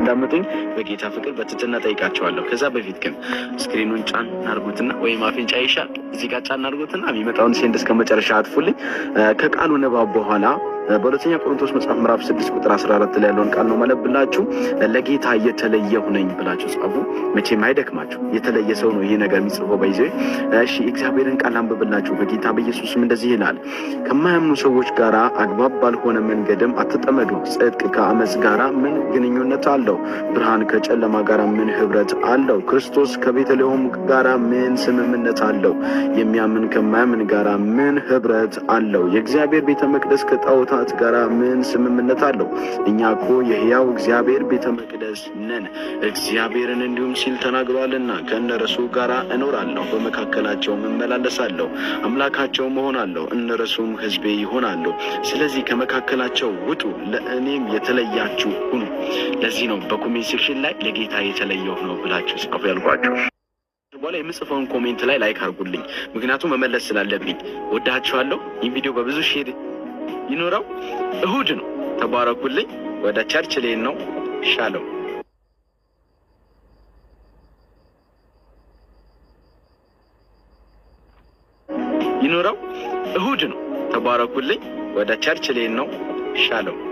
እንድታዳምጡኝ በጌታ ፍቅር በትህትና ጠይቃችኋለሁ። ከዛ በፊት ግን screen ኑን ጫን አድርጉትና ወይም አፍንጫ ይሻል እዚህ ጋር ጫን አድርጉትና የሚመጣውን send እስከ መጨረሻ አጥፉልኝ። ከቃሉ ንባብ በኋላ በሁለተኛ ቆሮንቶስ መጽሐፍ ምዕራፍ 6 ቁጥር 14 ላይ ያለውን ቃል ነው ማነብላችሁ። ለጌታ የተለየሁ ነኝ ብላችሁ ጻፉ። መቼም አይደክማችሁ። የተለየ ሰው ነው ይህ ነገር የሚጽፈው በይዘ። እሺ፣ እግዚአብሔርን ቃል አንብብላችሁ። በጌታ በኢየሱስም እንደዚህ ይላል፣ ከማያምኑ ሰዎች ጋር አግባብ ባልሆነ መንገድም አትጠመዱ። ጽድቅ ከአመፅ ጋራ ምን ግንኙነት አለው? ብርሃን ከጨለማ ጋር ምን ህብረት አለው? ክርስቶስ ከቤተልሔም ጋራ ምን ስምምነት አለው? የሚያምን ከማያምን ጋራ ምን ህብረት አለው? የእግዚአብሔር ቤተ መቅደስ ከጣዖታት ጋራ ምን ስምምነት አለው? እኛ እኮ የሕያው እግዚአብሔር ቤተ መቅደስ ነን። እግዚአብሔርን እንዲሁም ሲል ተናግሯልና ከእነርሱ ጋራ እኖራለሁ፣ በመካከላቸውም እመላለሳለሁ፣ አምላካቸውም እሆናለሁ፣ እነርሱም ሕዝቤ ይሆናሉ። ስለዚህ ከመካከላቸው ውጡ፣ ለእኔም የተለያችሁ ሁኑ። ለዚህ ነው በ comment section ላይ ለጌታ የተለየሁ ነው ብላችሁ ጻፉ ያልኳችሁ። በኋላ የምጽፈውን comment ላይ like አድርጉልኝ፣ ምክንያቱም መመለስ ስላለብኝ። ወዳችኋለሁ። ይህ ቪዲዮ በብዙ share ይኖረው። እሁድ ነው። ተባረኩልኝ። ወደ church ልሄድ ነው። ሻሎም። ይኖረው። እሁድ ነው። ተባረኩልኝ። ወደ church ልሄድ ነው። ሻሎም።